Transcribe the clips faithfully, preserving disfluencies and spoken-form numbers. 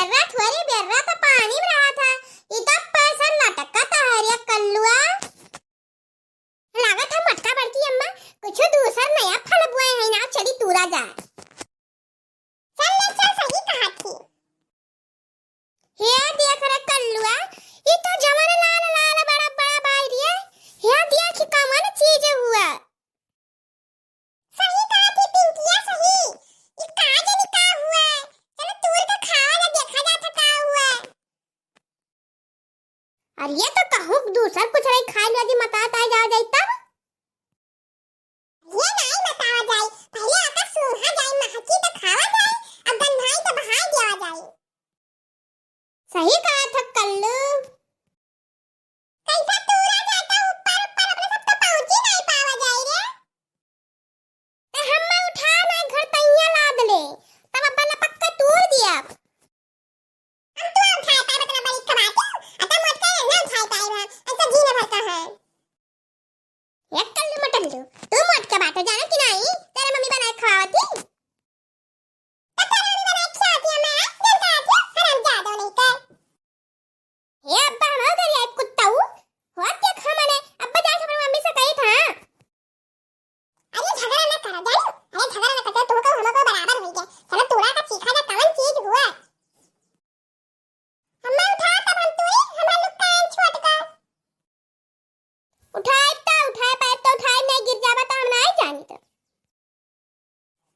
बेर्रा थोड़ी, बेर्रा तो पानी में रहत है, ई तो पैसा लटकत है रे कल्लुआ। लागत है मोटका बड़की अम्मा कुछ दूसर नया फल बोए है ना, चली तूरा जाए। चल ले चल, सही कहा थी। हे देख रे कल्लुआ, ई तो जवन लाल लाल बड़ा बड़ा बाई रे, हे देख कवन चीज हुआ। सही कहा थी पिंकिया, सही। ई का जानी का हुआ? चलो तूर के खावा ना, देखा जात है का हुआ। अरे ये तो कहूँ दूसर कुछ रही खाए लो, यदि मतात आ जाओ जाई तब? ये नाई मतावा जाई, पहले आकर सूंघा जाई, महकी तो खावा जाई, अब गंधाई तो बहाई देवा जाई। सही कहा था कल्लू। कैसा तूरा जाता ऊपर ऊपर, अपने सब तो पहुंची नहीं पावा जाई रे। ते हम्मे उठा ना घर तैया लाद ले, तब अपन पक्का तूर दिया। हम तू उठाए पाए बतना बड़ी खबाती, अतः मोटका ना उठाए पाए हम, ऐसा जीने भर का है। एक कल्लू मटल्लू, तू मोटका बाटे जाना कि नहीं? तेरे मम्मी बनाए खवावती। तो तेरे मम्मी बनाए खवावती है मैं, जब का आती हूँ, हराम जादो नहीं कर। हे अब्बा, हम उधर ये कुत्ता हूँ। हो देख हमने, अब्बा जाके अपनी मम्मी से कही था। अरे झगड़ा ना करो, जानो? अरे झगड़ा ना करते, तुमको हमको बराबर हुई गया। चलो तूरा का चीखा जा, कवन चीज हुआ? हम्मा उठा तब हम तूरी, हमरा लुक्का है छोट का। उठाए तो उठाए, पैर तो उठाए, नहीं गिर जाबा तो हम नहीं जानी तो।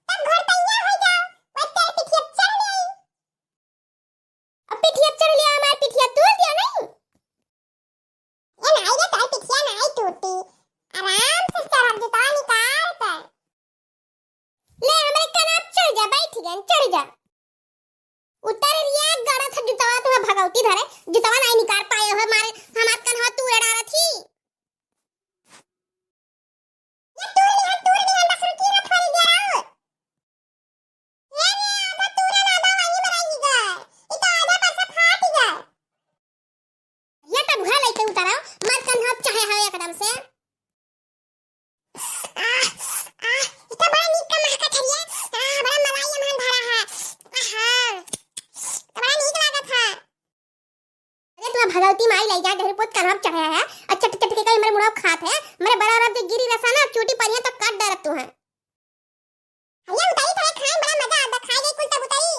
तब घर तैयार हो जाओ, वो तेरे पिठिया चढ़ गई। अब पिठिया चढ़ लिया, हमारे पिठिया तोड़ दिया नहीं। ये नाई रे, तोर पिठिया नाई टूटी, आराम से चढ़ब, जुतवा निकाल कर। ले, हमरे कनाप चढ़ जा, बैठ गन, चढ़ जा। उतर लिया, गड़ा था जुतवा, तुम्हें भगवती धरे, जुतवा नाई निकाल पाए हो, मारे हमार कन्हवा तूरे डारत ही। ये तूर लिहन, तूर लिहन, बस रुकी ना थोड़ी देर और। ये रे, आधा तूरे ना दो, वही में रही गए। ये तो आधा पर से फाट गए। ये तो भूहा लइके उतारा, मर कन्हप चाहे हवे एकदम से। आह, आह, ये तो बड़ा नीक का महकत है ये। आह, बड़ा मलाई अमहन भरा है। आहा, तो बड़ा नीक लागत है। अरे तुम्हार भगवती माई लई जा, ढेर पोत कन्हप चढ़े है, और चट चट के कई मेरे मुड़ाव खात है, मेरे बड़ा रब के गिरी रसा ना, चोटी पर तो काट डरत तू है। अरे उतारी थारे खाए बड़ा मजा आता, खाए गई कुल तब उतारी।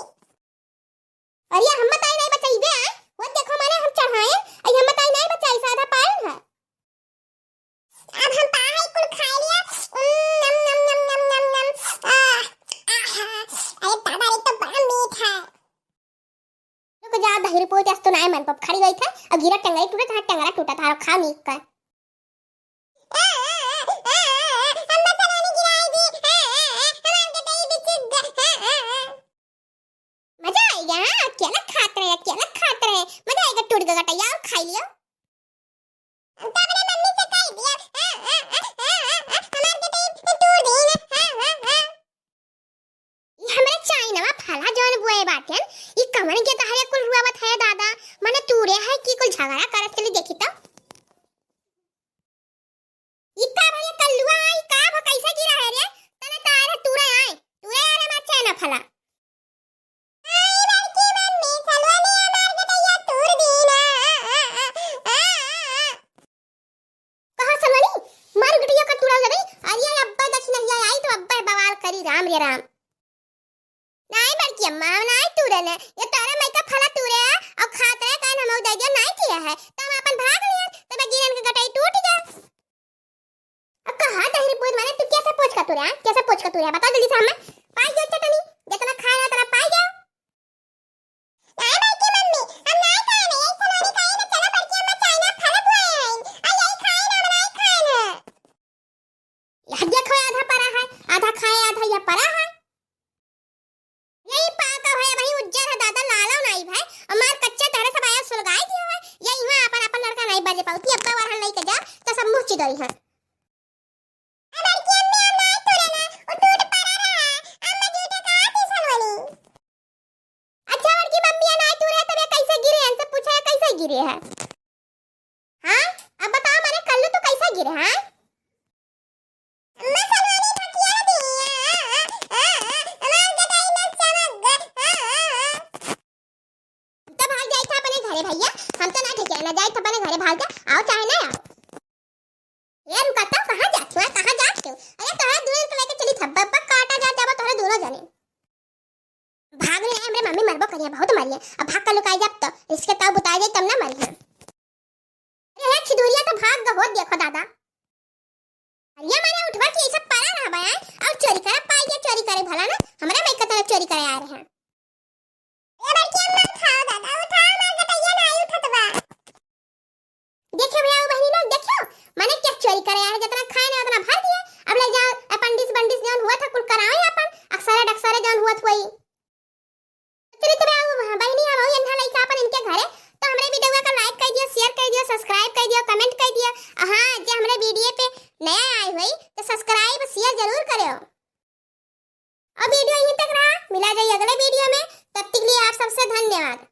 अरे हम बताई नहीं बचाई बे, आए? वो देखो माने हम चढ़ाए, आई हम बताई नहीं बचाई, साधा पाए है। अब हम पाए कुल खा लिया। उम, नम, नम, नम। आह, आहा, अरे दादा, ये तो बड़ा मीठ है। रुक जा, दही रुपये तो नाय मन पर खड़ी गई था, अब गिरा टंगरा टूटा था, टंगरा टूटा था, खाओ नीक का। अम्मा चलो नहीं गिराई दी, हमार गटई बिचुक ग-, मजा आएगा, हाँ, अकेला खात रहे, अकेला खात रहे, मजा आएगा, टूट गया गटैया और खाई लियो। हम तो अपने मम्मी से कह दिया, हमार गटई तोड़ दी ना। ई हमरे चाइनवा फला जौन बोए बाटेन, ई कवन के तहरे कुल रुआवत है दादा? मने तूरे है कि कुल झगड़ा करत चली देखी तो। ई का भैया कल्लुआ, ई का भ-, कैसे गिरा है रे? तने तो आए रे तूरे आए, तूरे आए रे हमार चाइना फला। आई बड़की मम्मी, सलवा ने हमार गटैया तूर दी ना। कहाँ सलवानी? मार गटैया का तुरा लगे। अरे अब्बा दक्षिणहिया आई तो अब्बा बवाल करी, राम रे राम। नाई बड़की अम्मा, नाई तुरन है। ये तारा माई का फला तुरे है और खात रहे कान हम दे दिया नाई किया है। तो हम अपन भाग लिए, तब गिरन के गटई टूट गया। अब कहा दहरी पूत माने तू कैसे पोच का तुरे है? कैसे पोच का तुरे है? बता जल्दी से हमें। पाई गया चटनी, जितना खाए ना उतना पाई गया। नाय बड़की मम्मी, हम नाय खाए ना, यही सलोनी खाए ना, चलो बड़की अम्मा चाइना फल बुआए हैं, और यही खाए ना, हम नाय खाए ना। यह देखो, आधा परा है, आधा खाए, आधा यह परा है। यही पाका है, वही उज्जर है, दादा लालो नाई भाई, और मार कच्चा तहरे सब आया सुलगाई दिया है, यही हुआ अपन, अपन लड़का नाई बजे पाउती, अब्बा वरहन लेके जा, तो सब मुँह चिदोई है। ए बड़की अम्मी, अब नाय तोड़े ना, वो टूट पड़ा रहा। अम्मा झूठे कहा थी सलोनी। अच्छा बड़की मम्मी, नाय तोड़े तबे कैसे गिरे हैं? इनसे पूछा है कैसे गिरे हैं? हाँ, अब बताओ माने कल्लू तू कैसे गिरे, हाँ? अम्मा सलोनी फटिया दी, हाँ, हाँ, हाँ, हमार गटाई में चमक गए, हाँ, हाँ, हाँ। अब भाग के लुकाई जाब तो, इसके ताऊ बुताई जाई तब ना मरी है। अरे हे छिदुरिया तो भाग गहो, देखो दादा। अरे मारे उठवा के ऐसा परा रहबा है, और चोरी करे पाई के चोरी करे भला ना, हमरा माई का तरफ चोरी करे आ रहे हैं। ए बड़की अम्मा उठाओ दादा, उठाओ, मार गटैया ना आई उठत बा। देखियो भैया, बहनी लोग देखियो, माने क्या चोरी करे आ रहे, जितना खाए ना उतना भर दिए। अब ले जाओ, appendix बंडिस जौन हुआ था कुल करावे अपन, अक्सरे डक्सरे जौन हुआ था वही। चलित बा, उ बहिनी हम अउर एन्हा लइका अपन इनके घरे, तो हमरे video का like कर दियो, share कर दियो, subscribe कर दियो, comment कर दियो। हाँ, जे हमरे video पे नया आए होई, तो subscribe, share जरूर करियो। और video यहीं तक रहा, मिला जाई अगले video में, तब तक के लिए आप सबसे धन्यवाद।